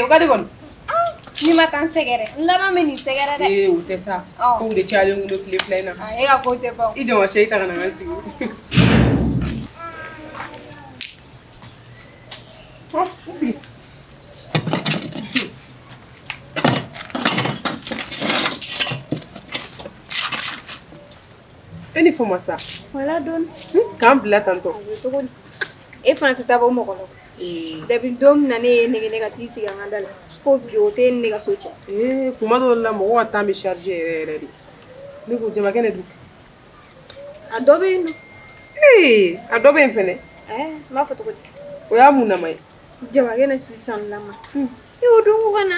O ka di kɔni. Ni ma taa n sɛgɛrɛ n laban bɛ nin sɛgɛrɛ dɛ. Ee o tɛ sa. Kow de cayalen kun don tile fila in na. E ka ko tɛ ban. I jɔ n ka sɛyi ta ka na n ka sigi. N sigi. E ni fama sa. Wala dɔɔni. K'an bila tantɔ. A bɛ cogo di? E fana tɛ taa bɔ mɔgɔ la. Depuis don min na ne ye nege ne ka t'i sigi an ka da la fo bi o tɛ ne ka so cɛ. Ee kuma dɔw la mɔgɔ ka temps bɛ charger yɛrɛ yɛrɛ de. Ne ko jabakɛnɛ dun. A dɔ bɛ yen nɔ. Ee a dɔ bɛ yen fɛnɛ. Ɛɛ n b'a fɔ cogo di? O y'a mun nama ye? Jabakɛnɛ sisan lama. E o don ko ka na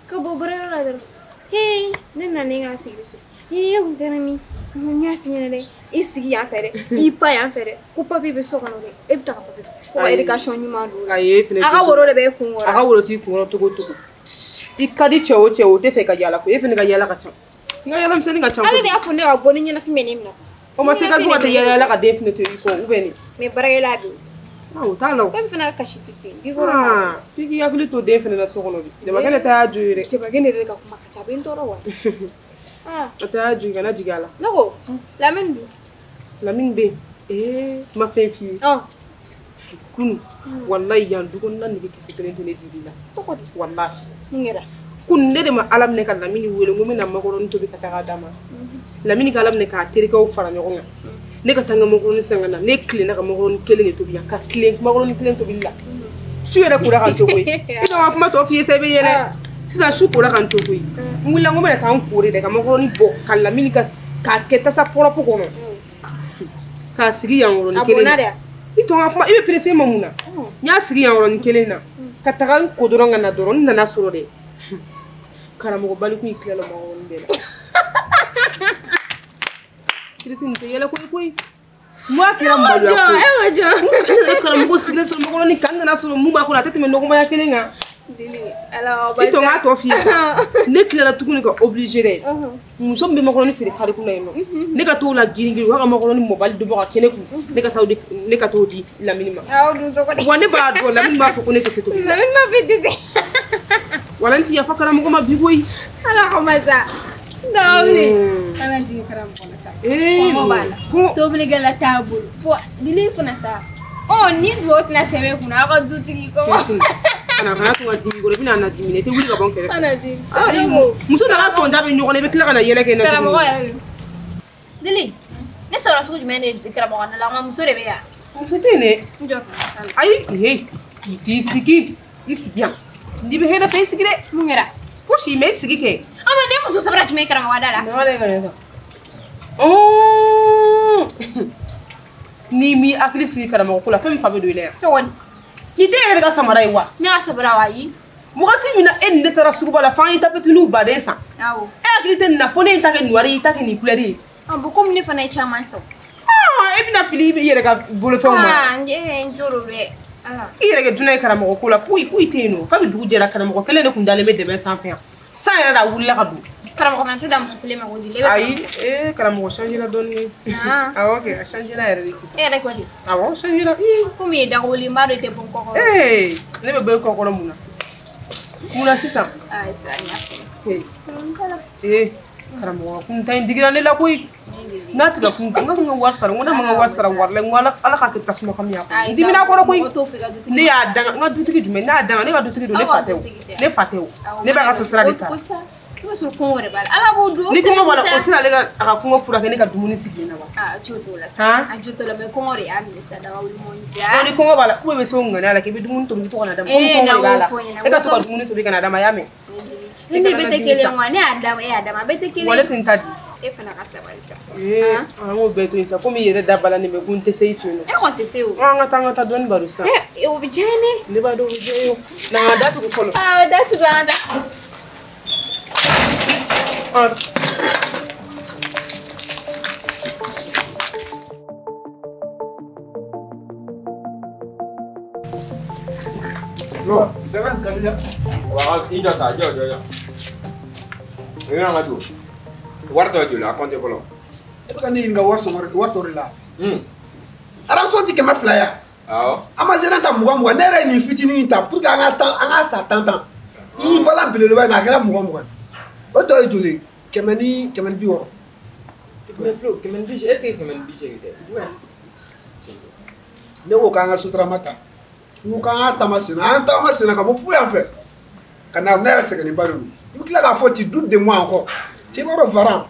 ka bɔ baarayɔrɔ la dɔrɔn. Hee ne nana ka sigi so. Ee e kun taara min? N y'a f'i ɲɛna dɛ. I sigi yan fɛ dɛ. I pa yan fɛ dɛ. Ko papiye bɛ so kɔnɔ dɛ. E bɛ taa ka papiye. Ko éducation ɲuman don. Ayi e fɛnɛ. A ka woro de bɛ e kun kɔrɔ. A ka woro t'i kun kɔrɔ cogo o cogo. I ka di cɛ o cɛ o tɛ fɛ ka yaala koyi. E fɛnɛ ka yaala ka ca. N ka yaala misɛnnin ka ca. Ale de y'a fɔ ne ka bɔ ni ɲɛnafin bɛ ne minɛ. O ma se ka to ka taa yaala yaala ka den fɛnɛ to i kɔ ou bien nin. Mais baarakɛla bɛ yen. O t'a la o. E fana ka kasi tɛ to yen. Bi kɔrɔ. F'i k'i hakili to den fɛnɛ la so kɔnɔ bi. Jabakɛnɛ ta y'a jo ye dɛ. Jabakɛnɛ yɛrɛ ka kuma ka ca a bɛ n tɔɔrɔ wa. A tɛ y'a jo kana jigin a la. Ne ko Lamini dun? Lamini bɛ yen. Ee n ma fɛn f'i ye. Kunu walayi yan du kɔnɔna nege kisɛ kelen tɛ ne dili la. Cogo di? Walahi. Mun kɛra? Kunu ne de ma Ala minɛ ka Lamini wele n ko n bɛna makɔrɔni tobi ka taga d'a ma. Lamini ka Ala minɛ k'a terikɛw fara ɲɔgɔn kan. Ne ka taa n ka makɔrɔni san ka na ne tilenna ka makɔrɔni kelen de tobi yan ka tilen makɔrɔni kelen tobili la. Su yɛrɛ kora ka n to koyi. I ka kuma tɔ f'i ye sa i bɛ yɛlɛ. Sisan su kora ka n to koyi. N wulila n ko n bɛna taa n ko de dɛ ka makɔrɔni bɔ ka Lamini ka k'a kɛ tasa pɔrɔpu kɔnɔ. K'a sigi yan yɔrɔnin kelen na. I to n ka kuma i bɛ pressé ma mun na? N y'a sigi yan yɔrɔnin kelen na ka taga n ko dɔrɔn ka na dɔrɔn n nana sɔrɔ dɛ. Karamɔgɔ baliku in tilala makɔrɔni bɛɛ la. Kirisi nin tɛ yɛlɛ koyi koyi. Moi kɛra maloya ko ye. Ne yɛrɛ karamɔgɔ sigilen sɔrɔ makɔrɔni kan n nana sɔrɔ mun b'a kɔnɔ a tɛ tɛmɛ nɔgɔmaya kelen kan. I to n k'a tɔ f'i ye sa. Ne tilala tuguni ka obligé dɛ. Muso min bɛ makɔrɔni feere kari kunna yen nɔ. Ne ka t'o la girin girin u ka makɔrɔni mɔbali dɔ bɔ ka kɛ ne kun. Ne ka t'o di Lamini ma. Wa ne b'a dɔn Lamini b'a fɔ ko ne tɛ se tobili la. Lamini b'a fɔ i tɛ se. Wala n ti yafa karamɔgɔ ma bi koyi. Ala ko ma sa. Dawuli. Kana jigin karamɔgɔ la sa. Kɔngɔ b'a la. Tobilikɛla t'a bolo. Bon dili fana sa. Ɔ ni duwawu tɛna sɛbɛn kunna aw ka dutigi kɔngɔ. Kana to ka dimi kɔrɔ i bɛna na dimi i tɛ wuli ka bɔ n kɛrɛfɛ. Kana dimi sa. Muso nana sɔnja bɛ ɲɔgɔn na i bɛ tila ka na yɛlɛ kɛ n na. Karamɔgɔ yɛrɛ bɛ. Dili ne sɔrɔ sugu jumɛn de karamɔgɔ la n ka muso de bɛ yan. Muso tɛ yen dɛ. N jɔ. Ayi he i t'i sigi i sigi yan. N'i bɛ hɛrɛ fɛ i sigi dɛ. Mun kɛra? Fosi mɛ i sigi kɛ. Ama ne muso sabara jumɛn karamɔgɔ da la? N'i m'i hakili sigi karamɔgɔ ko la fɛn min fa bɛ don i la yan. Cogo di? Nin tɛ e yɛrɛ de ka samara ye wa? Ne ka samara wa ayi. Wagati min na e ni ne taara suguba la f'an ye tapetiniw baden san. Awɔ. E hakili tɛ nin na fo ne ye n ta kɛ noir ye i ta kɛ nin couleur ye. Ah bon komi ne fana ye caman san. E bɛna fili i yɛrɛ ka bolofɛnw ma. Ah n jo do bɛ. I yɛrɛ kɛ dunan ye karamɔgɔ ko la foyi foyi tɛ yen nɔ kabi dugu jɛra karamɔgɔ kelen de kun dalen bɛ dɛmɛ sanfɛ yan san yɛrɛ de a wulila ka don. Karamɔgɔ fana tɛ da muso kelen ma ko di. Ayi ee karamɔgɔ changé la dɔɔni. Awɔ kɛ a changé la yɛrɛ de sisan. E yɛrɛ ko di? Awɔ changé la. Komi i ye dagawuli n b'a dɔn i tɛ bɔ n kɔ kɔrɔ. Ee ne bɛ bɔ e kɔ kɔrɔ mun na? Mun na sisan? Ayi sa n y'a faamu. Ee karamɔgɔ kun ta in digira ne la koyi. N'a tigɛ kun n ka kun ka wari sara n ko ne ma n ka wari sara wari la n ko ala k'a kɛ tasuma kami ya. N dimina kɔrɔ koyi. Ne y'a danga n ka dutigi jumɛn ne y'a danga ne ka dutigi don ne fa tɛ o ne fa tɛ o ne b'a ka so sira de sara. I b'a sɔrɔ kɔngɔ de b'a la ala b'o dɔn. Ni kɔngɔ b'a la o sera ale ka a ka kɔngɔ furakɛ ne ka dumuni sigilen na wa. Aa jo t'o la sa a jo t'o la mais kɔngɔ de y'a minɛ sa daga wuli mɔn ja. Ni kɔngɔ b'a la kuma bɛ se o ŋaniya la k'i bɛ dumuni tobi i bɛ to ka na d'a ma komi kɔngɔ de b'a la e ka to ka dumuni tobi ka na d'a ma y'a mɛn. Ni ne bɛɛ tɛ kelen wa ne y'a d'a ma e y'a d'a ma a bɛɛ tɛ kelen. Wa ne tɛ n ta di. E fana ka sabali sa. Ee an k'o bɛɛ to yen sa komi i yɛrɛ da balannen bɛ ko n tɛ se i fɛ yen nɔ. E kɔni tɛ se o. An ka taa an ka taa dɔɔni baro sisan. Ee o bɛ diya n ye. Ne b'a dɔn o bɛ diya n ye o. Na an ka da tugu fɔlɔ. Awɔ da tugu an ka taa. Non, wa i jɔ sa jɔ jɔ jɔ. I bɛna n ka don. Wari tɔ joli a compte fɔlɔ. E bɛ ka ne ɲininka wari sɔngɔ wari tɔ de la. Rançon ti 200 ya. Awɔ. An ma zéro ta 20 20 ne yɛrɛ ye nin fitinin ta pour que an ka tan an ka san tan tan. I bala belebeleba in na a kɛra 20 o tɔ ye joli 160. Mais Flo, 180, est-ce que 180 tɛ? Ne ko k'an ka sotarama ta. N ko k'an ka taama sen na, an taama sen na ka bɔ fo yan fɛ. Ka na ne yɛrɛ sɛgɛnnenba de don. I bɛ tila k'a fɔ tu doutes de moi encore. Cɛ b'a dɔn Varan,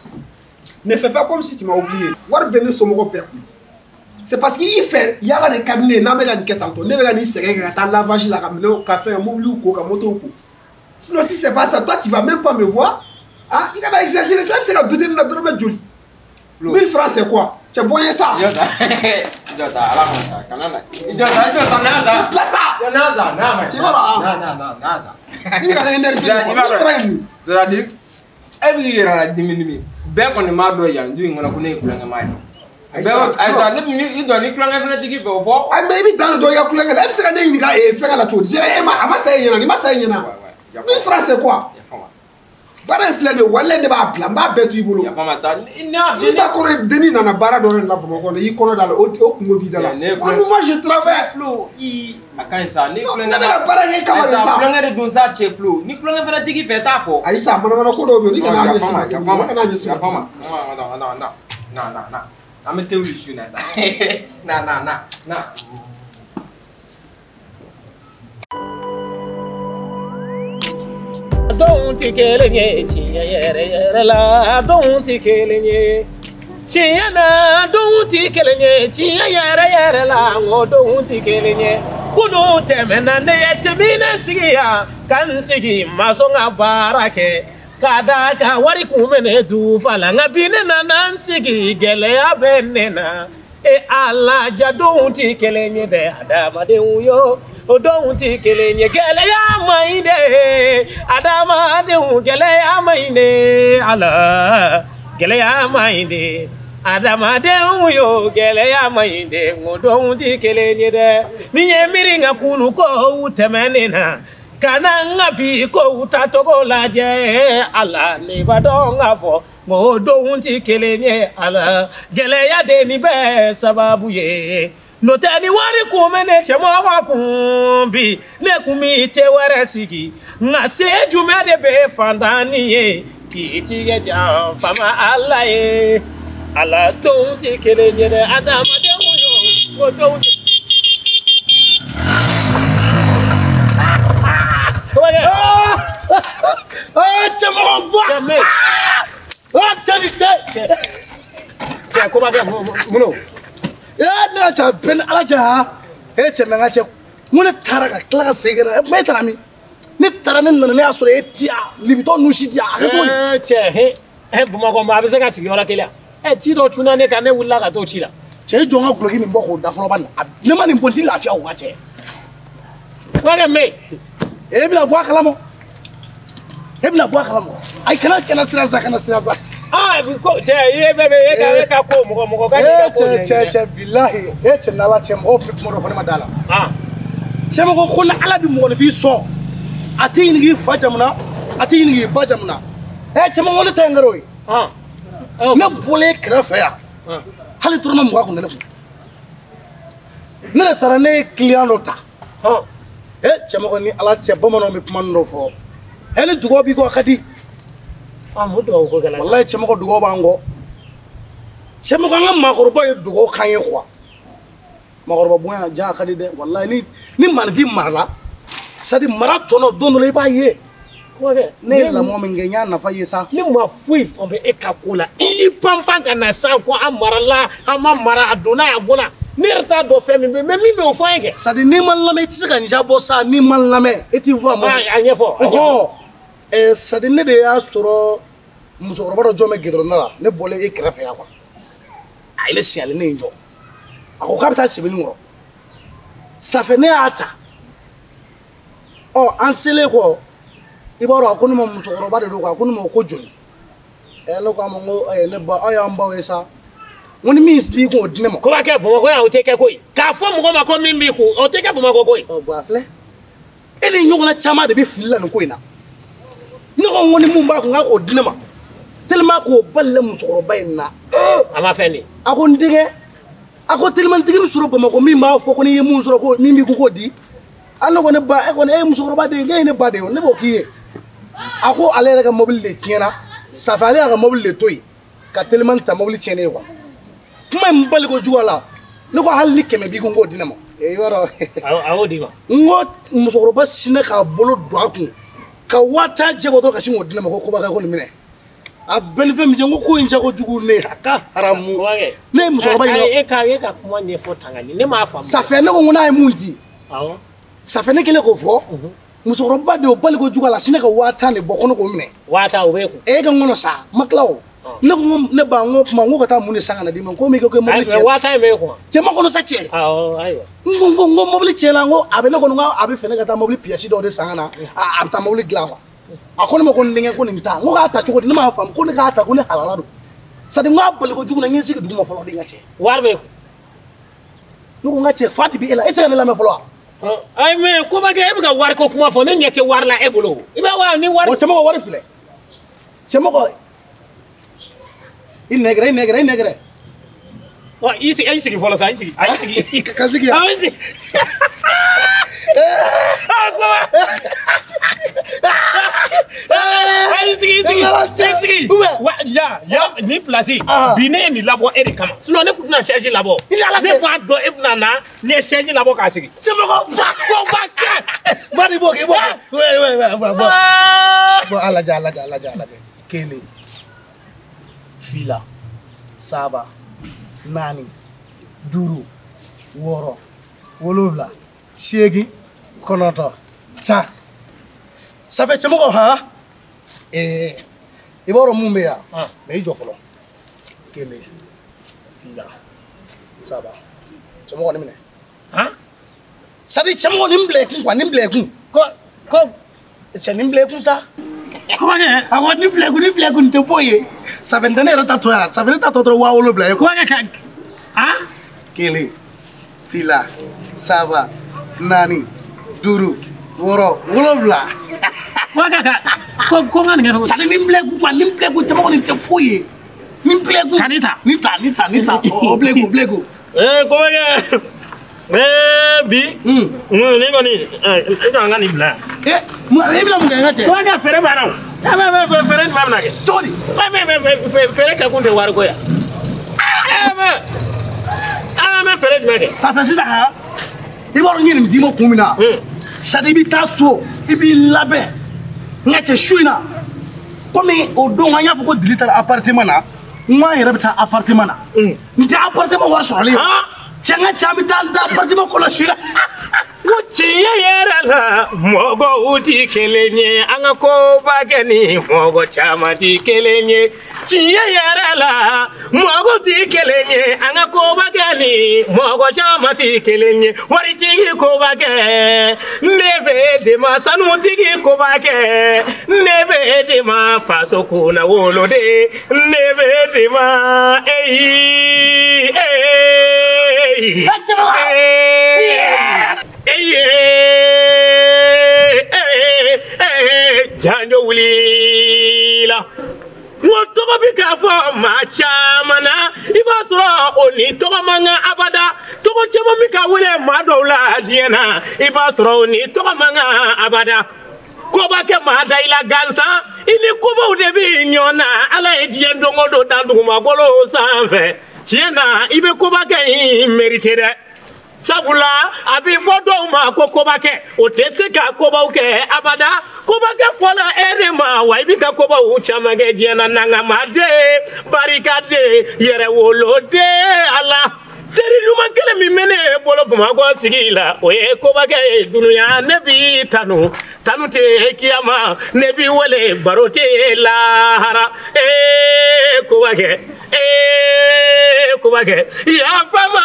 ne fais pas comme si tu m'as oublié. Wari bɛ ne somɔgɔw bɛɛ kun. C'est parce que i fɛ yala de ka di ne ye n'an bɛ ka nin kɛ tantɔ. Ne bɛ ka nin sɛgɛn kɛ ka taa lavage la ka minɛnw ka fɛn mobiliw ko ka motow ko. Sinon si c'est pas ça, toi tu vas même pas me voir. Ah, i kana exagérer ça, i bɛ se ka douter ne la dɔrɔmɛ joli? 1000 francs c'est quoi? Tu es bon ça? Jɔ sa, jɔ sa, ala kama sa, kana na. Jɔ sa, jɔ sa, n'a sa. Bila sa! N'a sa, n'a ma. Tu vois là? Na na na, n'a sa. I kana énervé. I b'a 1000 francs ye mun? C'est-à-dire, e bɛ k'i yɛrɛ la dimi dimi. Bɛɛ kɔni m'a dɔn yan du in kɔnɔ ko ne ye kulonkɛmaa ye. Bɛɛ ayi sa, ne i dɔn ni kulonkɛ fana tigi fɛ o fɔ. Ayi mais i bɛ dan dɔ i ka kulonkɛ la, e bɛ se ka ne ɲininka fɛngɛ la cogo di? E ma a ma sa e ɲɛna, nin ma sa e ɲɛna. 1000 francs c'est quoi? Baara in filɛ nin ye, walayi ne b'a bila, n b'a bɛɛ to i bolo. Yafa ma sa, N'i ta kɔrɔ dennin nana baara dɔ de la Bamakɔ i kɔnɔ da la, o kungo b'i da la. Moi je travaille. Flo, i a ka ɲi sa, ni kulonkɛ. Ne bɛ ka baara kɛ e kama de sa. Kulonkɛ de don sa cɛ Flo, ni kulonkɛ fana tigi fɛ t'a fɔ. Ayi sa, manamana ko dɔw bɛ yen, i kana ɲɛsin ma, i kana ɲɛsin ma. Yafa ma, na na na na, an bɛ te wuli su in na sa. Na na na na. Dɔw tɛ kelen ye tiɲɛ yɛrɛ yɛrɛ la, dɔw tɛ kelen ye tiɲɛ na, dɔw tɛ kelen ye tiɲɛ yɛrɛ yɛrɛ la, n ko dɔw tɛ kelen ye. Kunun tɛmɛna ne ye tɛmɛnɛ sigi yan ka n sigi ma sɔn ka baara kɛ ka d'a kan wari kun bɛ ne dufa la, nka bi ne nana n sigi gɛlɛya bɛ ne na. E Ala ja dɔw tɛ kelen ye dɛ, adamadenw yo. O dɔw tɛ kelen ye, gɛlɛya ma ɲi dɛ, adamadenw gɛlɛya ma ɲi dɛ, Ala gɛlɛya ma ɲi dɛ, adamadenw yo gɛlɛya ma ɲi dɛ, n ko dɔw tɛ kelen ye dɛ. Ni ye miiri n ka kunu kow tɛmɛnen na, ka na n ka bi kow taacogo lajɛ, Ala ne b'a dɔn k'a fɔ n ko dɔw tɛ kelen ye, Ala gɛlɛya de nin bɛɛ sababu ye. N'o tɛ ni wari kun bɛ ne cɛmɔgɔ kun bi, ne kun b'i te wɛrɛ sigi, nka se jumɛn de bɛ fantanni ye k'i tigɛ jan faama Ala ye. Ala dɔw tɛ kelen ye dɛ, adamadenw yo, ko dɔw tɛ. Cɛmɔgɔ bɔ. Cɛ ni cɛ. Cɛ ko ma kɛ mun don? Ne ka cɛ bɛɛ ni Ala cɛ ha. E cɛ mɛ n ka cɛ, n ko ne taara ka tila ka segin ka na, e taara min? Ne taara ne nana ne y'a sɔrɔ e ti yan, libitɔ ninnu si ti yan, a kɛ cogo di? Cɛ he, Bamakɔ ma a bɛ se ka sigi yɔrɔ kelen yan. Ci dɔ cunna ne kan, ne wulila ka t'o ci la. Cɛ i jɔ n ka guloki nin bɔ k'o da fɔlɔ bani, ne ma nin bɔ n ti lafiya o ka cɛ. Kuma kɛ mɛ. E bɛna bɔ a kalama. E bɛna bɔ a kalama. Ayi kana siran sa, kana siran sa. Ah ko cɛ i bɛ e ka ko mɔgɔ mɔgɔ ka k'i ka ko ɲɛɲini. Cɛ bilahi e cɛ n'Ala cɛ mɔgɔw bɛ kuma dɔ fɔ ne ma da la. Cɛ mɔgɔ ko ni Ala bɛ mɔgɔninfin sɔn, a t'i ɲininka i fa jamu na, a t'i ɲininka i ba jamu na. Cɛ mɔgɔ ne ta ye n kɛra o ye. Ne bɔlen kɛrɛfɛ yan, hali dɔrɔmɛ 20 kun tɛ ne kun. Ne de taara ne ye client dɔ ta. Cɛ mɔgɔ ni Ala cɛ bamananw bɛ kuma dɔ fɔ. Ni dugawu b'i kɔ a ka di. Walayi cɛmɔgɔ dugawu b'an kɔ. Cɛmɔgɔ an ka maakɔrɔbaw ye dugawu k'an ye quoi. Maakɔrɔba bonya ja a ka di dɛ. Walayi ni maanifin marala, c'est à dire mara tɔnɔ don dɔ la i b'a ye. Ne ye lamɔ min kɛ n y'a nafa ye sa. Ne ma foyi faamu e ka ko la. I y'i panpan ka na sisan ko an marala, an ma mara, a donna a bɔra. Ne yɛrɛ t'a dɔn fɛn min bɛ, mais min bɛ o fɔ an ye kɛ. C'est à dire n'i ma n lamɛn i tɛ se ka n jabɔ sa, n'i ma n lamɛn e t'i fɔ a ma. A ɲɛfɔ. A ɲɛfɔ. C'est à dire ne de y'a sɔrɔ musokɔrɔba dɔ jɔ bɛ gidɔrɔn da la, ne bɔlen e kɛrɛfɛ yan quoi. A ye ne signalé ne ye n jɔ. A ko k'a bɛ taa Sebeninkɔrɔ. Ça fait ne y'a ta. Ɔ an selen kɔ, i b'a dɔn a ko ne ma musokɔrɔba de don quoi, a ko ne ma ko joli. Ne ko a ma n ko ne ba aw y'an baw ye sa. N ko ni min b'i kun o di ne ma. Ko b'a kɛ Bamakɔ yan o tɛ kɛ koyi. K'a fɔ mɔgɔ ma ko min b'i kun o tɛ kɛ Bamakɔ koyi. Ɔ bon a filɛ. E ni ɲɔgɔnna caman de bɛ fili la nin ko in na. Ne ko n ko ni mun b'a kun k'a k'o di ne ma. Tellement k'o balila musokɔrɔba in na. A ma fɛn di. A ko n denkɛ, a ko telimantigi bɛ sɔrɔ Bamakɔ min b'a fɔ ko n'i ye mun sɔrɔ ko min b'i kun k'o di. A ne ko ne ba, e kɔni e ye musokɔrɔba de ye, e ye ne ba de ye, ne b'o k'i ye. A ko ale yɛrɛ ka mobili de tiɲɛna ça fait ale y'a ka mobili de to yen ka telimani ta mobili tiɲɛnen ye quoi. Kuma in bali ko juguya la ne ko hali ni 100 b'i kun k'o di ne ma. I b'a dɔn. A y'o d'i ma. N ko musokɔrɔba sinna k'a bolo don a kun ka 50 000 jɛ bɔ dɔrɔn ka sin k'o di ne ma ko kobakɛ ko nin minɛ. A bɛɛ ni fɛn min cɛ n ko ko in jago jugu ne a ka haramu. Ne ye musokɔrɔba ɲininka. E ka kuma ɲɛfɔ Tangali ne m'a faamu. Ça fait ne ko n ko n'a ye mun di. Awɔ. Ça fait ne kɛlen k'o fɔ. Musokɔrɔba de y'o bali ko jugu a la sinna ka 50 000 de bɔ ko ne k'o minɛ. 50 000 o b'e kun. E ka n kɔnɔ sa ma tila o. Ne ko ne ba n ko kuma n ko ka taa mun de san ka na d'i ma ko min ko mobili tiɲɛ. 50 000 in b'e kun. Cɛ ma kɔnɔ sa cɛ. Awɔ ayiwa. N ko n ko mobili tiɲɛna n ko a bɛ ne kɔnɔ n ko a bɛ fɛ ne ka taa mobili pièce dɔw de san ka na a bɛ taa mobili dilan quoi. A ko ne ma ko n denkɛ ko nin ta n ko k'a ta cogo di ne m'a faamu ko ne k'a ta ko ne halala don. C'est à dire n k'a bali ko jugu na n ye n sigi dugu ma fɔlɔ de n ka cɛ. Wari b'e kun. Ne ko n ka cɛ fa de bɛ e la e tɛ se ka ne lamɛn fɔlɔ wa. Ayi mais kobakɛ e bɛ ka wari ko kuma fɔ ne ɲɛ tɛ wari la e bolo. I bɛ wa ni wari. Bon cɛmɔgɔ wari filɛ. Cɛmɔgɔ i nɛgɛrɛ i nɛgɛrɛ i nɛgɛrɛ. Wa i sigi fɔlɔ sa i sigi. A i sigi. Ka sigi yan. A i sigi. I sigi. Wa ya ni place bi ne ye nin labɔ e de kama. Sinon ne tun tɛna chaise labɔ. Ne b'a dɔn e bɛna na ne ye chaise labɔ k'a sigi. Cɛmɔgɔ ba. Kobakɛ. Mari b'o kɛ i b'o kɛ. Ouais ouais ouais bon. Bon a lajɛ a lajɛ a lajɛ a lajɛ. 1 2 3 4 5 6 7 8 9 10. Ça fait cɛmɔgɔ han. I b'a dɔn mun bɛ yan mais i jɔ fɔlɔ. 1 2 3 cɛmɔgɔ nin minɛ. C'est à dire cɛmɔgɔ nin bila i kun quoi nin bila i kun. Ko cɛ nin bila i kun sa. Kobakɛ. Awɔ nin bila i kun nin bila i kun nin tɛ foyi ye. Ça fait n tɛ ne yɛrɛ ta to yan ça fait ne ta tɔ dɔrɔn 7000 ye quoi. Kobakɛ ka 1 2 3 4 5 6 7 Kobakɛ ka ko n ka nin kɛ cogo di. C'est à dire nin bila i kun quoi nin bila i kun cɛmɔgɔ nin tɛ foyi ye. Nin bila i kun. Ka nin ta. Nin ta nin ta nin ta o bila i kun bila i kun. Kobakɛ. Bi. Ne kɔni e ka n ka nin bila yan. E bɛna mun kɛ n ka cɛ. Kobakɛ fɛɛrɛ b'a la o. Fɛɛrɛ jumɛn bɛna kɛ. Cogo di. Fɛɛrɛ kɛ kun tɛ wariko ye. An bɛ fɛɛrɛ jumɛn kɛ. Ça fait sisan han. I b'a dɔn n ye nin d'i ma kun min na. C'est à dire i bɛ taa so i b'i labɛn. N ka cɛ su in na komi o don an y'a fɔ ko Dili taara appartement na n ko an yɛrɛ bɛ taa appartement na. N tɛ appartement wari sɔrɔlen ye. Cɛ n ka cɛ an bɛ taa da appartement kɔnɔ su in na. Ko tiɲɛ yɛrɛ la mɔgɔw ti kelen ye an ka koba kɛ ni mɔgɔ caman ti kelen ye. Tiɲɛ yɛrɛ la mɔgɔw ti kelen ye an ka koba kɛ ni mɔgɔ caman ti kelen ye. Waritigi koba kɛ ne bɛ de ma sanutigi koba kɛ ne bɛ de ma faso kunna woloden ne bɛ de ma eyi eyi. Janjo wulila n ko tɔgɔ bɛ k'a fɔ maa caman na i b'a sɔrɔ o ni tɔgɔ man kan abada tɔgɔ caman bɛ ka wele maa dɔw la diɲɛ na i b'a sɔrɔ o ni tɔgɔ man kan abada. Koba kɛ maa da i la gansan i ni kobaw de bɛ ɲɔgɔn na Ala ye diɲɛ don o don dan dugumakolo sanfɛ tiɲɛ na i bɛ koba kɛ in mérité dɛ. Sabula a bɛ fɔ dɔw ma ko kobakɛ o tɛ se ka kobaw kɛ abada kobakɛ fɔla e de ma wa i bɛ ka kobaw caman kɛ diɲɛ na nangamaden barikaden yɛrɛwoloden Ala teri ɲuman kelen min bɛ ne bolo Bamakɔ sigi la o ye kobakɛ ye dunuya ne b'i tanu tanu tɛ kiyama ne b'i wele baro tɛ lahara ee kobakɛ ee kobakɛ yafa ma.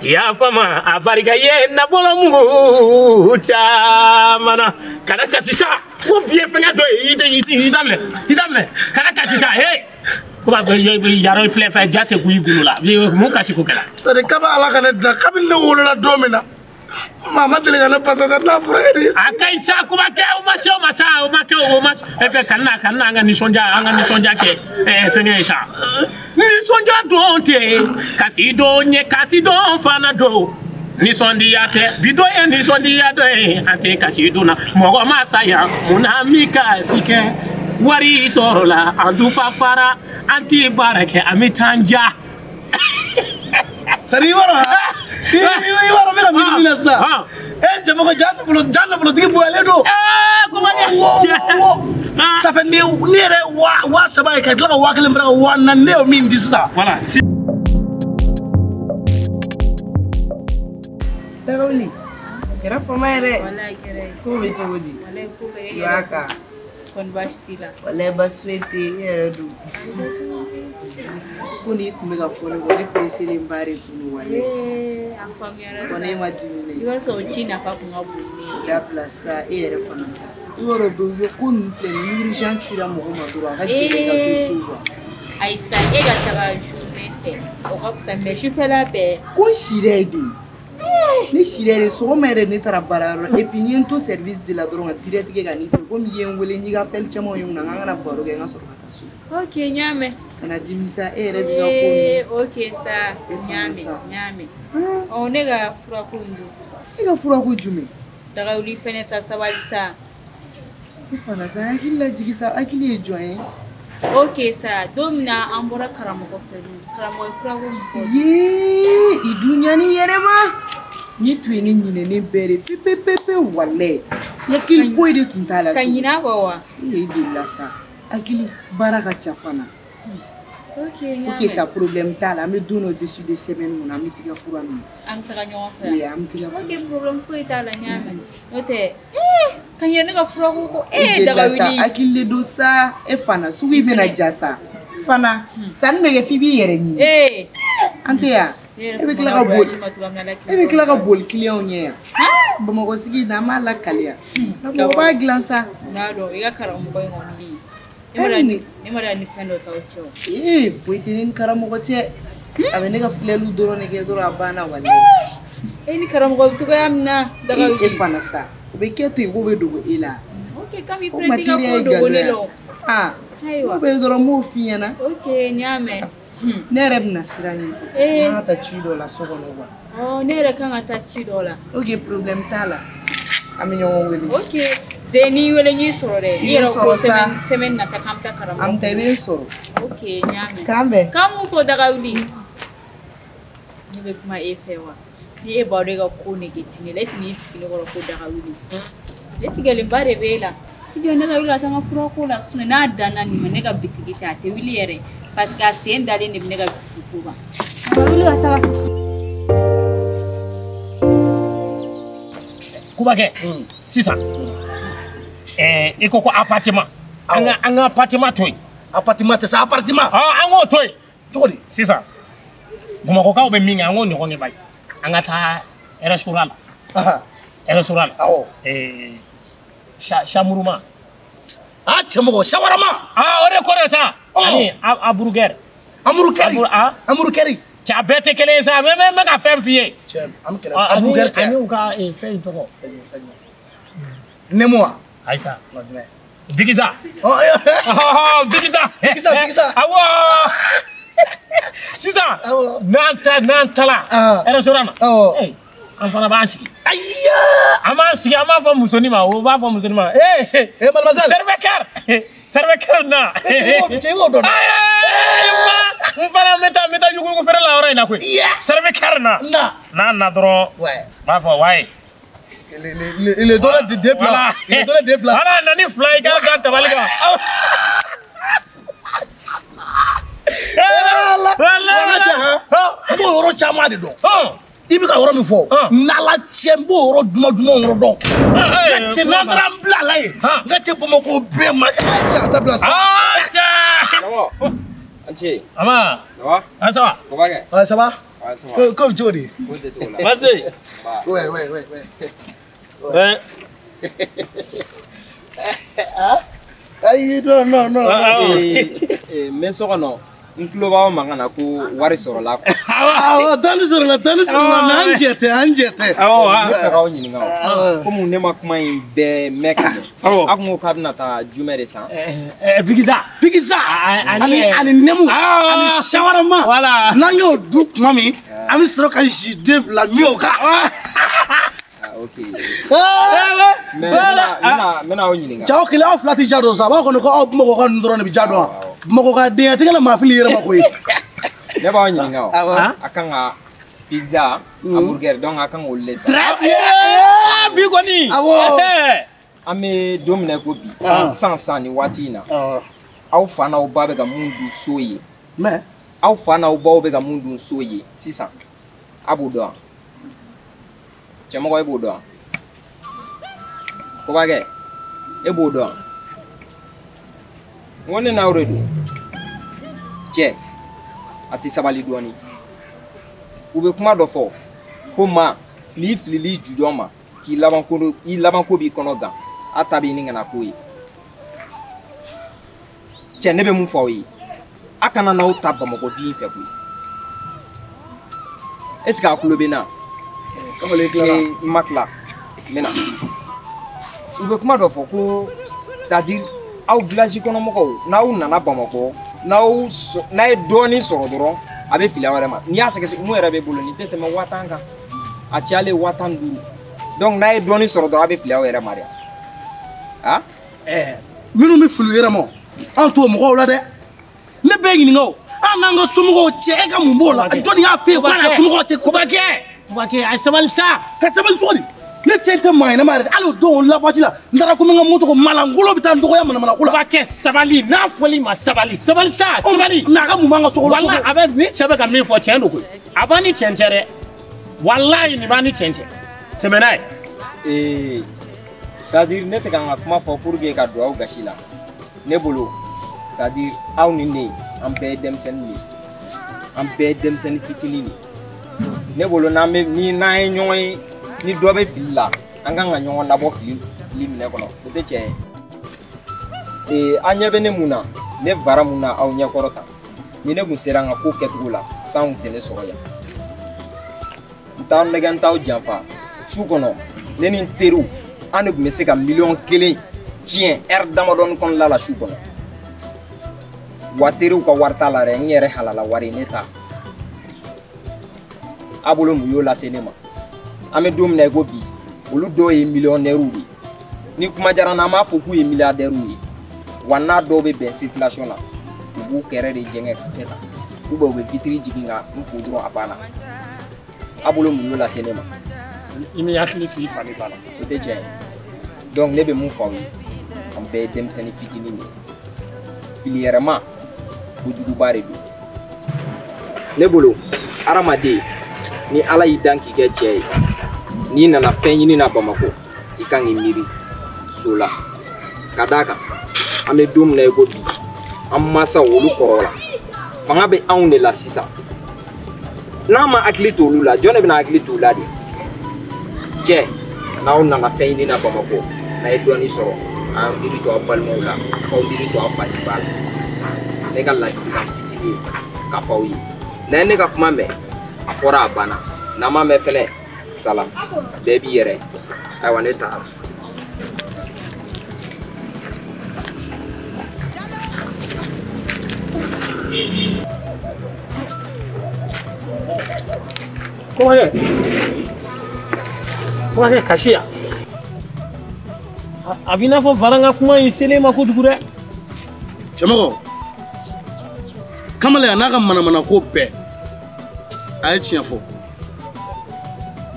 Yafa ma a barika ye nafolo mugu caman na kana kasi sa ko bi ye fɛngɛ dɔ ye i daminɛ i daminɛ kana kasi sa he ko b'a yɔrɔ filɛ fɛn ja tɛ kun i golo la mun kasi ko kɛra. C'est à dire kaba Ala ka ne da kabini ne wolola don min na maa ma deli ka ne pasa sa n'a fɔra e de ye. A ka ɲi sa ko ma kɛ o ma se o ma sa o ma kɛ o ma e fɛ kana kana an ka nisɔndiya kɛ fɛngɛ ye sa. Nisɔndiya don tɛ kasi don ɲɛ kasi don fana don. Nisɔndiya tɛ bi dɔ ye nisɔndiya dɔ ye an tɛ kasi dun na mɔgɔ ma sa yan mun na an b'i kasi kɛ wari sɔrɔla an dun fa fara an tɛ baara kɛ an bɛ taa an ja. Sari i b'a dɔn i b'a dɔn n bɛ ka miiri min na sisan e cɛmɔgɔ ja nafolotigi bonyalen don. Wo ça fait ne yɛrɛ 3000 ye ka tila ka 1000 fara ka 4000 ne y'o min di sisan. Voilà. Tagawuli kɛra fama yɛrɛ. Walayi kɛra ye. Ko bɛ cogo di? Walayi ko bɛ I b'a kan. Kɔni baasi t'i la? Walayi baasi foyi tɛ yen, e yɛrɛ dun? Ko n'i tun bɛ ka fɔ ne kɔ ne pereselen ba de tun don walayi. Ee a faamuyara sa. Ko ne ma dimi dɛ. I b'a sɔrɔ o ci nafa kun ka bon ne ye. Dabila sa e yɛrɛ fana sa. I b'a dɔn bɛ ko ninnu filɛ nin ye urgent cira mɔgɔ ma dɔrɔn a ka gɛlɛn i ka to so quoi. Ayi sa e ka taga journée fɛ o ka fisa mais sufɛla bɛɛ. Ko n sira ye de. Ne sira yɛrɛ sɔgɔma yɛrɛ ne taara baarayɔrɔ la et puis n ye n to service de la dɔrɔn ka direct kɛ ka n'i fɛ komi i ye n wele n y'i ka appel caman ye n kunna n k'an kana baro kɛ n ka sɔrɔ ka taa so. Ok n y'a mɛn. Kana dimi sa e yɛrɛ b'i ka ko ninnu. Ok sa n y'a mɛn n y'a mɛn. Ɔ ne ka furako in dun. E ka furako jumɛn? Tagawuli fɛnɛ sa sabali sa. E fana sa hakili lajigin sa hakili ye jɔn ye? Ok sa don min na an bɔra karamɔgɔ fɛ dun karamɔgɔ ye furako min fɔ. Yee i dun ɲani yɛrɛ ma. Ni tun ye ne ɲinɛnen bɛɛ de pepepepe walayi hakili foyi de tun t'a la. Ka ɲinɛ a kɔ wa? E delila sa hakili baara ka ca fana. Ok n y'a mɛn. Ok sa problème t'a la an bɛ don dɔ décider semaine kɔnɔ an bɛ t'i ka fura minɛ. An bɛ taga ɲɔgɔn fɛ. Oui an bɛ t'i ka fura minɛ. Ok problème foyi t'a la n y'a mɛn n'o tɛ ka ɲinɛ ne ka furako kɔ e delila sa hakili de don sa e fana sugu in bɛna ja sa fana sanni bɛ kɛ f'i b'i yɛrɛ ɲini. An tɛ yan. E bɛ tila ka boli e bɛ tila ka boli client ɲɛ yan Bamakɔ sigi in na an b'a lakaliya mɔgɔ b'a dilan sa. N b'a dɔn i ka karamɔgɔ in kɔni ne ma dɔn ni fɛn dɔ t'aw cɛ o. Ee foyi tɛ ne ni karamɔgɔ cɛ a bɛ ne ka filɛliw dɔrɔn de kɛ dɔrɔn a banna walayi. E ni karamɔgɔ bɛ cogoya min na Dagawuli. E fana sa o bɛ kɛ ten ko bɛ dogo e la. Ok kami filɛ t'i ka ko dogo ne la o. Ayiwa o bɛ dɔrɔn n b'o f'i ɲɛna. Ok n y'a mɛn. Ne yɛrɛ bɛna sira ɲini parce que an ka taa ci dɔ la so kɔnɔ quoi. Ɔ ne yɛrɛ kan ka taa ci dɔ la. Ok problème t'a la an bɛ ɲɔgɔn wele. Ok Ze n'i wele n y'i sɔrɔ dɛ. I yɛrɛ ko semaine nata k'an bɛ taa karamɔgɔ. An bɛ taa i bɛ n sɔrɔ. Ok n y'a mɛn. K'an bɛn. K'an mun fɔ Dagawuli. Ne bɛ kuma e fɛ wa ni e b'a dɔn e ka ko nege tɛ ne la e tɛn'i sigi ne kɔrɔ ko Dagawuli. Ne tigɛlenba de bɛ e la. I jɔ ne ka wuli ka taa n ka furako la sinon n'a danna nin ma ne ka bitigi tɛ a tɛ wuli yɛrɛ. Parce que a sen dalen de bɛ ne ka bitigi ko kan. Wuli ka taga. Kubakɛ sisan i ko ko appartement an ka appartement to yen. Appartement tɛ sa appartement. An k'o to yen. Cogo di? Sisan Bamakɔkaw bɛ min kɛ an k'o ɲɔgɔn kɛ bayi an ka taa restaurant la. Restaurant la. Awɔ. Chamuruma. Ah cɛmɔgɔ shawarama. Ah o de kɔrɔ sa. Ani hamburger. Hamburger. Hamburger. Cɛ a bɛɛ tɛ kelen ye sa n bɛ ka fɛn f'i ye. Cɛ an bɛ kɛlɛ hamburger tɛ. Ani u ka fɛn in tɔgɔ. Nemo wa. Ayi sa. Bigiza. Bigiza. Bigiza bigiza. Awɔ. Sisan. N'an taara. Restaurant na. Awɔ. An fana b'an sigi. Ayiya. An b'an sigi an b'a fɔ musonin ma o b'a fɔ musonin ma. Ee. Eh mademoiselle. Serveur. Serveur na. Cɛ i b'o dɔn. N fana n bɛ taa yuguyugu feere la yɔrɔ in na koyi. Serveur na. Na. N'a na dɔrɔn. Ouais. N b'a fɔ wayi. Il est donné deux plats. Il est donné deux plats. Voilà, nani fila i k'a da tabali kan. Wala cɛ han. N b'o yɔrɔ caman de dɔn. I bɛ ka yɔrɔ min fɔ n'Ala cɛ n b'o yɔrɔ duman dumanw yɔrɔ dɔn. N ka cɛ n'an taara n bila la yen n ka cɛ Bamakɔ bɛɛ ma cɛ a dabila sa. An ce. Ama. Ça va? Ah ça va. Kɔbakɛ. Ah ça va? Ah ça va. Ko bɛ cogo di? Ko tɛ t'o la. Vas-y. Ouais ouais ouais ouais. Ouais. Ah? Ayi non non non. N bɛ so kɔnɔ n tulo b'aw mankan na ko wari sɔrɔla quoi. Awɔ dɔɔni sɔrɔla mais an jɛ tɛ an jɛ tɛ. Awɔ n bɛ fɛ k'aw ɲininka o komi ne ma kuma in bɛɛ mɛn ka ɲɛ. Aw kun ko k'a bɛna taa jumɛn de san. Bigiza. Bigiza ani nɛmu ani shawarama. Voilà. N'an y'o dun tuma min An bɛ sɔrɔ ka jus bila min o kan. Ok. Mais n bɛna aw ɲininka. Cɛw kelen aw fila tɛ ja dɔn sa, a b'a kɔnɔ ko aw Bamakɔ ka ninnu dɔrɔn de bɛ ja dɔn wa? Bamakɔ ka denya tɛ kɛ maa fili yɛrɛ ma koyi. Ne b'aw ɲininka o. A kan ka pizza, hamburger, donc a kan k'olu de san. Très bien. Bi kɔni. Awɔ. An bɛ don min na i ko bi, sisan nin waati in na, aw fa n'aw ba bɛ ka mun dun so ye. Mais. Aw fa n'aw baw bɛ ka mun dun so ye sisan, a b'o dɔn wa? Cɛmɔgɔ e b'o dɔn wa? Kobakɛ e b'o dɔn wa? N ko ne n'aw de don. Cɛ a tɛ sabali dɔɔni. U bɛ kuma dɔ fɔ ko maa n'i filil'i jujɔn ma k'i labanko i labanko b'i kɔnɔ gan a ta bɛ ɲini ka na k'o ye. Cɛ ne bɛ mun fɔ aw ye, a kana n'aw ta Bamakɔ vi in fɛ koyi. Est ce que a tulo bɛ n na? Kamalen tilala. N ma tila, n bɛ na. U bɛ kuma dɔ fɔ ko c'est à dire aw village kɔnɔ mɔgɔw n'aw nana Bamakɔ n'aw n'a ye dɔɔnin sɔrɔ dɔrɔn a bɛ fili aw yɛrɛ ma. N'i y'a sɛgɛsɛgɛ mun yɛrɛ bɛ bolo nin tɛ tɛmɛ 10,000 kan, a cayalen 15,000. Donc n'a ye dɔɔnin sɔrɔ dɔrɔn a bɛ fili aw yɛrɛ ma dɛ. Ah? Minnu bɛ fili u yɛrɛ ma an t'o mɔgɔw la dɛ. Ne bɛ ɲininka o, an n'an ka somɔgɔw cɛ e ka mun b'o la? Jɔnni y'a f'e ye k'a n'a somɔgɔw cɛ? Kobakɛ, a sabali sa. Ka sabali cogo di? Ne cɛ tɛ maa ɲɛnama yɛrɛ hali o don o lapasi la n taara ko n bɛ n ka moto ko malangolo bɛ taa n dɔgɔya manamanako la. Kobakɛ sabali, n'a fɔl'i ma sabali, sabali sa, sabali. Mais a ka mun b'an ka so kɔnɔ? Walahi a bɛ ni cɛ bɛ ka min fɔ tiɲɛ don koyi. A b'an ni tiɲɛ cɛ dɛ. Walahi nin b'an ni tiɲɛ cɛ. Tɛmɛ n'a ye. C'est à dire ne tɛ ka n ka kuma fɔ pour que ka don aw gasi la. Ne bolo c'est à dire aw ni ne an bɛɛ ye denmisɛnnin de ye. An bɛɛ ye denmisɛnnin fitinin de ye. Ne bolo n'an bɛ ni n'an ye ɲɔgɔn ye ni dɔ bɛ fili la an kan ka ɲɔgɔn labɔ fili minɛ kɔnɔ o tɛ tiɲɛ ye. An ɲɛ bɛ ne mun na, ne vara mun na aw ɲɛkɔrɔ tan, ni ne kun sera an ka ko kɛcogo la san kun tɛ ne sɔrɔ yan. N t'aw nɛgɛ n t'aw janfa su kɔnɔ ne ni n teriw an de tun bɛ se ka 1 million tiɲɛ ɛri damadɔni kɔnɔna la su kɔnɔ. Wa teriw ka wari t'a la dɛ, n yɛrɛ halala wari ne ta. A bolo mun y'o lase ne ma? An bɛ don min na i ko bi, olu dɔw ye millionnaires de ye. Ni kuma diyara n na an b'a fɔ k'u ye milliardaires ye. Wa n'a dɔw bɛ bɛn circulation na, u b'u kɛrɛ de jɛngɛ ka kɛ tan. Ou bien u bɛ vitre jigin ka n fo dɔrɔn a banna. A bolo mun y'o lase ne ma? I m'i hakili to i fa ni ba la. O tɛ tiɲɛ ye. Donc ne bɛ mun fɔ aw ye, an bɛɛ ye denmisɛnnin fitinin de ye. Fili yɛrɛma kojuguba de don. Ne bolo hadamaden ni Ala y'i dan k'i kɛ cɛ ye, n'i nana fɛn ɲini na Bamakɔ i kan k'i miiri so la. Ka d'a kan an bɛ don min na i ko bi, an mansaw olu kɔrɔla, fanga bɛ anw de la sisan. N'an ma hakili to olu la, jɔn de bɛna hakili to u la de? Cɛ n'aw nana fɛn ɲini na Bamakɔ n'a ye dɔɔnin sɔrɔ, an miiri to aw balimaw la, k'aw miiri to aw fa ni ba la. Ne ka ladilikan fitinin ye k'a fɔ aw ye, n'a ye ne ka kuma mɛn a fɔra a banna, n'an m'a mɛn fɛnɛ salam, bɛɛ b'i yɛrɛ. Ayiwa ne taara. Kobakɛ kasi yan. A b'i n'a fɔ Varan ka kuma in selen ma kojugu dɛ. Cɛmɔgɔ, kamalen a n'a ka manamanako bɛɛ a ye tiɲɛ fɔ.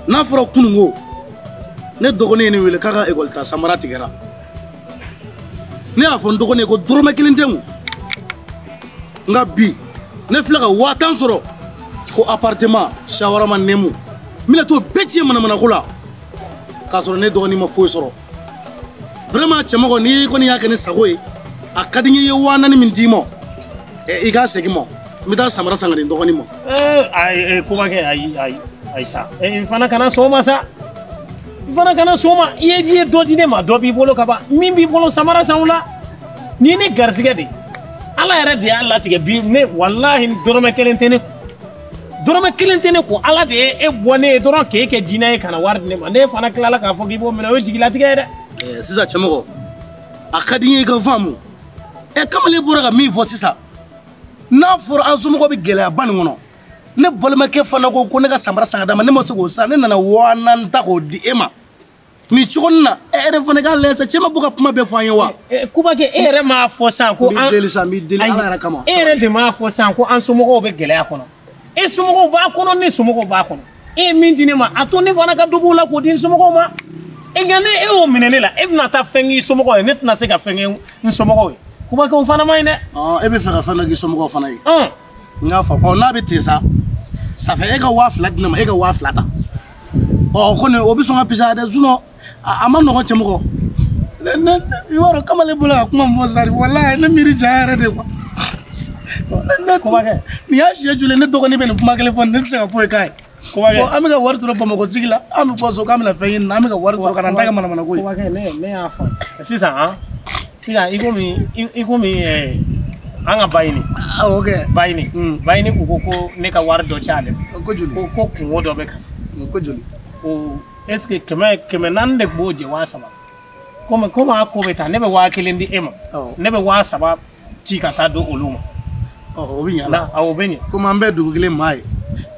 N'a fɔra kununko ne dɔgɔnin ye ne wele k'a ka ekɔli ta samara tigɛra. Ne y'a fɔ n dɔgɔnin ye ko dɔrɔmɛ kelen tɛ n kun. Nka bi ne filɛ ka 10,000 sɔrɔ ko appartement shawarma nɛmu n bɛna t'o bɛɛ tiɲɛ manamanako la k'a sɔrɔ ne dɔgɔnin ma foyi sɔrɔ. Vraiment cɛmɔgɔ n'i kɔni y'a kɛ ne sago ye, a ka di n ye i ye 4,000 min d'i ma, i k'a segin ma, n bɛ taa samara san ka di n dɔgɔnin ma. Ayi Kobakɛ ayi ayi ayi sa, n fana kana sɔn o ma sa, n fana kana sɔn o ma. I ye dɔ di ne ma, dɔ b'i bolo ka ban, min b'i bolo samara san o la. Nin ye ne garisɛgɛ de ye, Ala yɛrɛ de y'a latigɛ bi ne walahi dɔrɔmɛ kelen tɛ ne kun, dɔrɔmɛ kelen tɛ ne kun. Ala de ye e bɔ ne ye dɔrɔn k'e kɛ jinɛ ye ka na wari di ne ma, ne fana tilala k'a fɔ k'i b'o minɛ, o ye jigilatigɛ ye dɛ. Sisan cɛmɔgɔ, a ka di n ye i ka faamu. Kamalen bɔra ka min fɔ sisan, n'a fɔra an somɔgɔw bɛ gɛlɛyaba nin kɔnɔ, Ne balimakɛ fana ko ko ne ka samara san ka d'a ma, ne ma se k'o san, ne nana 4000 ta k'o di e ma. Nin cogo na, e yɛrɛ fana k'a lajɛ sa, cɛ ma bɔ ka kuma bɛɛ fɔ an ye wa? Kubakɛ, e yɛrɛ m'a fɔ sisan ko an. N b'i deli sa, n b'i deli Ala yɛrɛ kama. E yɛrɛ de m'a fɔ sisan ko an somɔgɔw bɛ gɛlɛya kɔnɔ. E somɔgɔw b'a kɔnɔ, ne somɔgɔw b'a kɔnɔ. E ye min di ne ma, a to ne fana ka dɔ b'o la k'o di n somɔgɔw ma. E nka ne e y'o minɛ ne la, e bɛna taa fɛn k'i somɔgɔw ye, ne tɛna se ka fɛn kɛ n somɔgɔw ye. Kubakɛ, o fana man ɲi dɛ. E bɛ fɛ ka fɛn dɔ k'i somɔgɔw fana ye. N y'a fɔ, n'a bɛ ten sa, ça fait e ka 2000 di ne ma, e ka 2000 ta. Kɔni o bɛ sɔn ka fisaya dɛ, sinon a ma nɔgɔn cɛmɔgɔ. Ne i b'a dɔn kamalen bolo ka kuma min fɔ sisan, walahi ne miiri janya yɛrɛ de quoi. Kubakɛ, nin y'a siɲɛ joli ne dɔgɔnin bɛ nin kuma kelen fɔ, ne tɛ se ka foyi k'a ye. Kubakɛ, bon an bɛ ka wari sɔrɔ Bamakɔ sigi la, an bɛ bɔ so k'an bɛna fɛn ɲini na, an bɛ ka wari sɔrɔ ka na n ta kɛ manamanako ye. Kubakɛ, ne y'a faamu. Sisan sisan i komi an ka Bayini. Awɔ kɛ. Bayini. Bayini ko ko ne ka wari dɔ ci ale ma. Ko joli? Ko kungo dɔ bɛ kan. Ko joli? O est ce que 400 de b'o jɛ 3000. Komi a ko bɛ taa, ne bɛ 1000 di e ma. Ne bɛ 3000 ci ka taa di olu ma. O bɛ ɲɛ a la. Awɔ, o bɛ ɲɛ. Komi an bɛɛ dugu kelen maa ye.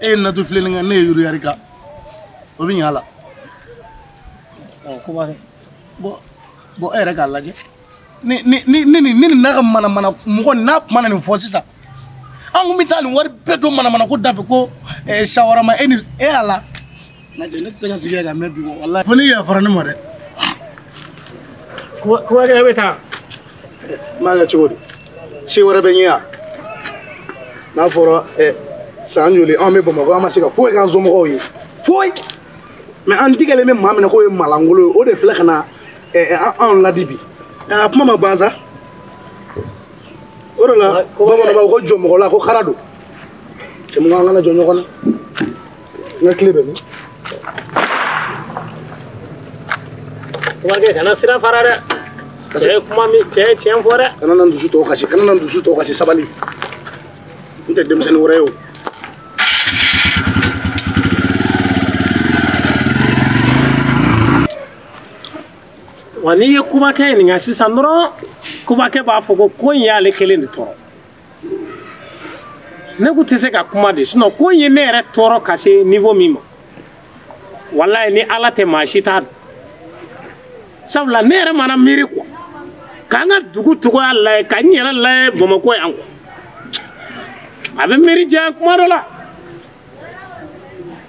E ye natu filenni kɛ, ne ye yuruyari kan. O bɛ ɲɛ a la. Kubakɛ. Bon e yɛrɛ k'a lajɛ. Ni nin n'a ka manamana mɔgɔ n'a kuma na nin fɔ sisan, an kun bɛ taa nin wari bɛɛ don manamana ko da fɛ ko sawarama e ni e y'a la. Nka cɛ ne tɛ se ka sigi yan ka mɛn bi kɔ walahi. Fo n'i yafara ne ma dɛ. Kubakɛ, e bɛ taa. N b'a kɛ cogo di? Se wɛrɛ bɛ n ye yan. N'a fɔra san joli anw bɛ Bamakɔ, an ma se ka foyi k'an somɔgɔw ye. Foyi. Mais an tigɛlen bɛ maa min na k'o ye malangolo ye, o de filɛ ka na anw ladi bi. A kuma ma ban sa. O de la bamananw b'a fɔ ko jɔ mɔgɔ la ko xara don. Cɛmɔgɔ, an kana jɔ ɲɔgɔn na. N ka tile bɛ min? Kubakɛ, kana sira fara dɛ. Cɛ ye kuma min, cɛ ye tiɲɛ fɔ dɛ. Kana na n dusu tɔ kasi, kana na n dusu tɔ kasi, sabali. N tɛ denmisɛnnin wɛrɛ ye o. Wa n'i ye Kubakɛ ɲininka sisan dɔrɔn, Kubakɛ b'a fɔ ko in y'ale kelen de tɔɔrɔ. Ne kun tɛ se ka kuma de, sinon ko in ye ne yɛrɛ tɔɔrɔ ka se niveau min ma, walayi ni Ala tɛ maa si t'a dɔn. Sabula ne yɛrɛ mana miiri quoi, k'an ka dugu cogoya lajɛ, ka n yɛrɛ lajɛ Bamakɔ yan quoi, a bɛ miiri janya kuma dɔ la.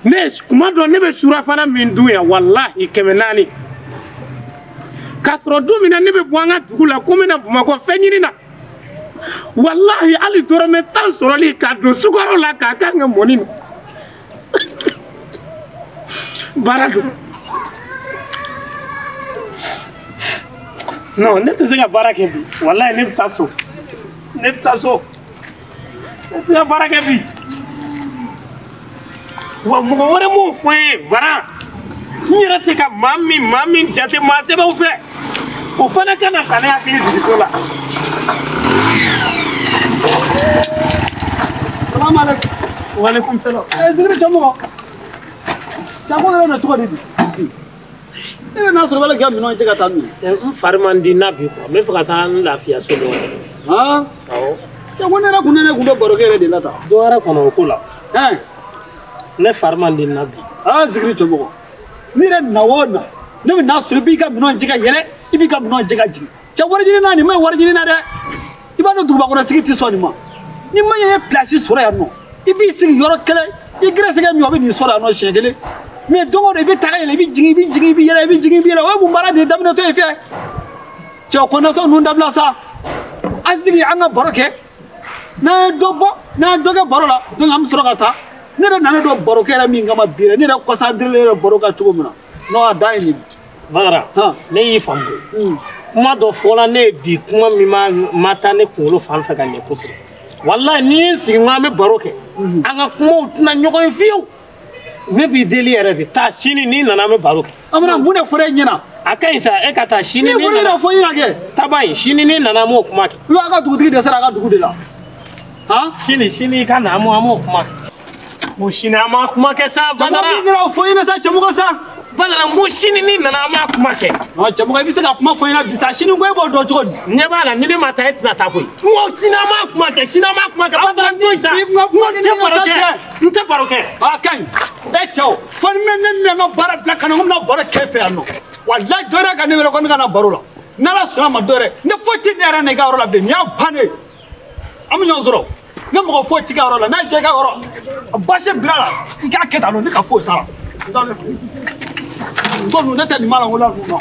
Ne kuma dɔ ne bɛ surafana min dun yan, walahi 400. K'a sɔrɔ don min na ne bɛ bɔ an ka dugu la ko n bɛna Bamakɔ fɛn ɲini na, walahi hali dɔrɔmɛ 10 sɔrɔli k'a don sukaro la k'a k'an ka mɔni na, baara don. Non, ne tɛ se ka baara kɛ bi, walahi ne bɛ taa so, ne bɛ taa so, ne tɛ se ka baara kɛ bi. Wa mɔgɔ wɛrɛ m'o fɔ n ye varan. N yɛrɛ tɛ ka maa min jate maa sɛbɛnw fɛ, o fana ka na ka ne hakili jigin so la. Salamu aleykum. Waaleykum salam. Zikiri cɛmɔgɔ. Cɛko yɛrɛ na cogo di bi? E bɛ n'a sɔrɔ b'ale kɛ minɛnw cɛ ka taa min? N fari man di n na bi quoi, n bɛ fɛ ka taa n lafiya so dɔɔnin. Han? Awɔ. Cɛko ne yɛrɛ kun ne kun bɛ baro kɛ yɛrɛ de la tan. Dɔ wɛrɛ kɔnɔ o ko la. Ne fari man di n na bi. Zikiri cɛmɔgɔ. N'i yɛrɛ na o na, ne bɛ n'a sɔrɔ i b'i ka minɛnw cɛ ka yɛlɛ, i b'i ka minɛnw cɛ ka jigin. Cɛ wari ɲini na nin ma ɲi wari ɲini na dɛ. I b'a dɔn duguba kɔnɔ sigi tɛ sɔn nin ma. Ni ma ɲɛ ye place sɔrɔ yan nɔ, i b'i sigi yɔrɔ kelen, i gɛrɛsɛgɛ min o bɛ nin sɔrɔ yan nɔ siɲɛ kelen. Mais don o don i bɛ taga yɛlɛ, i bɛ jigin, i bɛ jigin, i bɛ yɛlɛ, i bɛ jigin, i bɛ yɛlɛ. O ye mun baara de ye daminɛtɔ ye fɛ? Cɛ o kɔnɔsɔn ninnu dabila sa. An sigi an ka baro kɛ. N'an ye dɔ bɔ, n'an ye dɔ kɛ baro la, donc an bɛ sɔrɔ ka taa. Ne yɛrɛ nana don baro kɛ yɛrɛ min kama bi yɛrɛ, ne yɛrɛ concentré yɛrɛ baro kan cogo min na. Non, a dan ye nin. Badara, ne y'i faamu. Kuma dɔ fɔla ne ye bi, kuma min ma taa ne kunkolo fan fɛ ka ɲɛ kosɛbɛ. Walahi n'i ye n sigi n ko an bɛ baro kɛ, an ka kumaw tɛna ɲɔgɔn ye fiyewu. Ne b'i deli yɛrɛ de, taa sini n'i nana an bɛ baro kɛ. An bɛna mun de fɔra e ɲɛna? A ka ɲi sa, e ka taa sini n'i nana. Ne fɔra e ɲɛna fɔ ɲɛna kɛ. Taba in sini n'i nana an b'o kuma kɛ. I b'a ka dugutigi dɛsɛra a ka dugu de la. Han? Sini i ka na an b'o kuma kɛ. Ko sini an b'a kuma kɛ sa, Badara. Cɛmɔgɔ min kɛra o fɔ ɲɛna sa, cɛmɔgɔ sa. Badara n ko sini ni nana an b'a kuma kɛ. Cɛmɔgɔ i bɛ se ka kuma fɔ n ɲɛna bi sa sini ko e b'o dɔn cogo di. Ɲɛ b'a la ni ne ma taa e tɛna taa koyi. N ko sini an b'a kuma kɛ sini an b'a kuma kɛ Badara n to yen sa. N tɛ baro kɛ n tɛ baro kɛ. A ka ɲi e cɛw fo ni ne min ka baara bila ka na n ko n bɛna baro kɛ e fɛ yan nɔ walayi dɔ yɛrɛ ka ne wele ko ne ka na baro la n'ala sɔnna ma dɔ yɛrɛ ne foyi tɛ ne yɛrɛ na i ka yɔrɔ la bilen nin y'a bannen ye an bɛ ɲɔgɔn sɔrɔ ne mɔgɔ foyi t'i ka yɔrɔ la n'a y'i diya i ka yɔrɔ basi bila la i k'a kɛ tan nɔ ne ka foyi t'a la. N ko ninnu ne tɛ nin ma la n ko la ninnu na.